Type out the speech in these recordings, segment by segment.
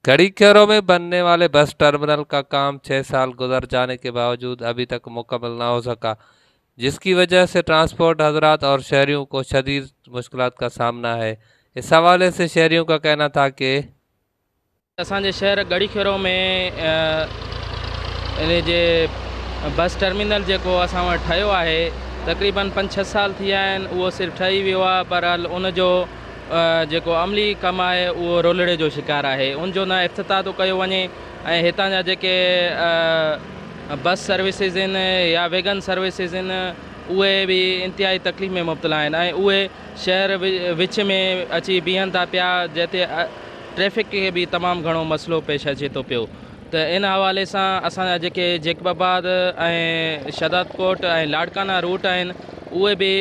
गढ़ी खेरो में बनने वाले बस टर्मिनल का काम छह साल गुजर जाने के बावजूद अभी तक मुकम्मल ना हो सका, जिसकी वजह से ट्रांसपोर्ट हजरात और शहरियों को शदीद मुश्किलात का सामना है। इस हवाले से शहरियों का कहना था कि اسان جي شهر ڳڙهي خيرو ۾ ان جي بس ٽرمينل جيڪو اسان وٽ ٺهيو آهي تقريبن پنج ڇهه سال ٿي ويا آهن اهو صرف ٺهي ويو آهي پر ان جو جيڪو عملي ڪم آهي اهو رولڙي جو شڪار آهي ان جو نه افتتاح ٿو ڪيو وڃي ۽ هتان جا جيڪي بس سروسز آهن يا ويگن سروسز آهن اهي به انتهائي تڪليف ۾ مبتلا آهن ۽ اهي شهر وچ ۾ اچي بيهن ٿا پيا جتي ٽريفڪ کي به تمام گهڻو مسئلو پيش اچي ٿو پيو ته ان حوالي سان اسان جا جيڪي جيڪب آباد ۽ شهدادڪوٽ ۽ لاڙڪانا روٽ آهن اهي به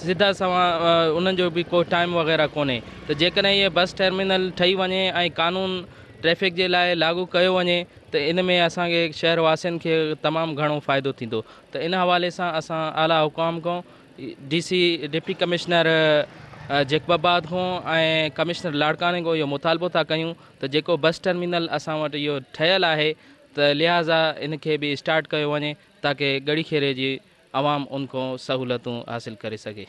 سڌا سنوان انهن جو به ڪو ٽائيم وغيره ڪونهي ته جيڪڏهن اهي بس ٽرمينل ٺهي وڃي ۽ قانون ٽريفڪ جي لاء لاڳو ڪيو وڃي ته ان ۾ اسان کي شهر واسين کي تمام گهڻو فائدو ٿيندو ته ان حوالي سان اسان اعليٰ حڪام کان D C deputy commissioner Jacobabad کان ۽ ڪمشنر لاڙڪاڻي کان اهو مطالبو ٿا ڪيون ته جيڪو بس ٽرمينل اسان وٽ اهو ٺهيل آهي ته لهٰذا ان کي به اسٽارٽ ڪيو وڃي تاڪه ڳڙهي خيري جي عوام ان کان سهولتون حاصل ڪري سگهي.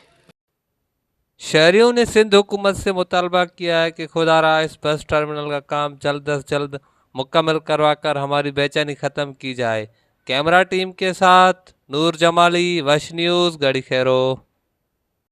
شهريون ني سنڌ حڪومت سي مطالبه ڪيا هي ڪي خدارا اس بس ٽرمينل ڪا ڪام جلد از جلد مڪمل ڪروا ڪر هماري بيچيني ختم ڪي جائي ڪيمرا ٽيم ڪي ساٿ نور جمالي وش نيوز ڳڙهي خيرو.